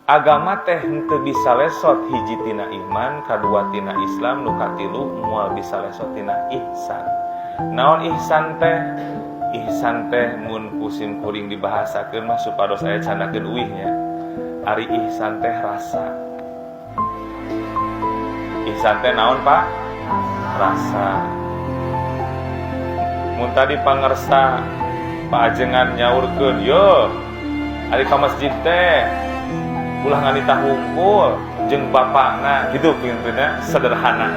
Agama teh henteu bisa lesot hiji tina iman, kadua tina Islam, nu katilu moal bisa lesot tina ihsan. Naon ihsan teh? Ihsan teh mun ku sim kuring dibahasakeun mah supados aya candakeun uih nya. Ari ihsan teh rasa. Ihsan teh naon, Pak? Rasa. Mun tadi pangersa Pak Ajengan nyaurkeun, "Yo, ari ka masjid teh ulah nganita hungkul jeung bapakna," gitu pintuna sederhana.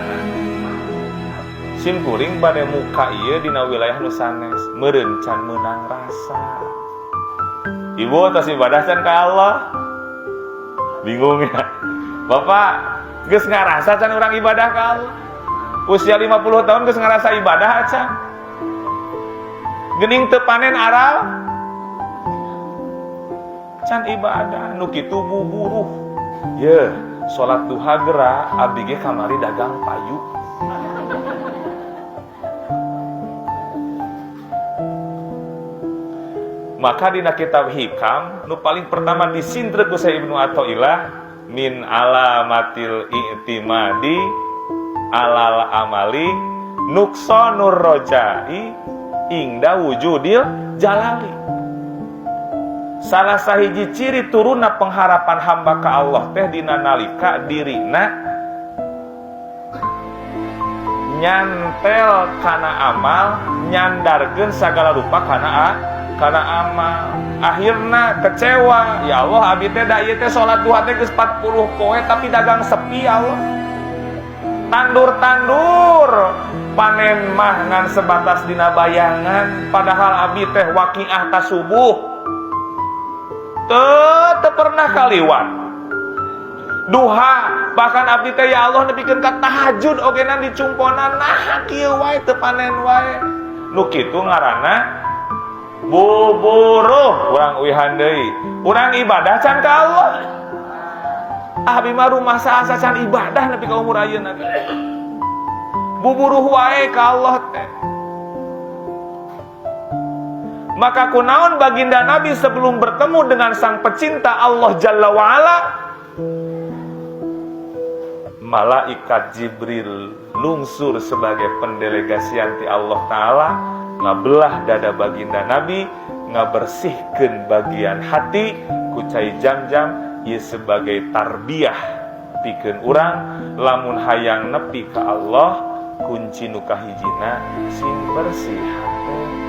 Sim kuring bade muka ieu dina wilayah nu sanes, meureun can meunang rasa. Ibu tos ibadah can ka Allah? Bingung ya. Bapak geus ngarasa can urang ibadah ka Allah? Usia 50 tahun geus ngarasa ibadah acan? Gening teu panen aral? Can ibadah nu kitu buburuh. Yeuh, salat duha geura abdi ge kamari dagang payu. Maka dina kitab Hikam nu paling pertama disintrek ku Syekh Ibnu Athaillah min alamatil i'timadi alal amali nuqsanur rojai ingda wujudil jalali. Salah sahiji ciri turunna pengharapan hamba ka Allah teh dina nalika dirina nyantel kana amal, nyandarkeun sagala rupa kana amal. Akhirna kecewa, ya Allah abi teh da ieu teh salat duha teh geus 40 poe tapi dagang sepi ya Allah. Tandur-tandur panen mah ngan sebatas dina bayangan, padahal abi teh waqiah ta subuh teu pernah kaliwat. Duha bahkan abdi teh ya Allah nepikeun ka tahajud ogenan dicumponan, nah kieu wae teu panen wae. Nu kitu ngaranna buburuh. Urang uihan deui, urang ibadah can ka Allah. Abi mah rumah saasa can ibadah nepi ka umur ayeuna ge. Buburuh wae ka Allah teh. Maka kunaon baginda Nabi sebelum bertemu dengan sang pecinta Allah Jalla wa'ala, malaikat Jibril lungsur sebagai pendelegasian ti Allah Ta'ala, ngabelah dada baginda Nabi, ngabersihkeun bagian hati ku cai jam-jam ieu sebagai tarbiyah pikeun urang lamun hayang nepi ka Allah, kunci nu kahijina sing bersih hate.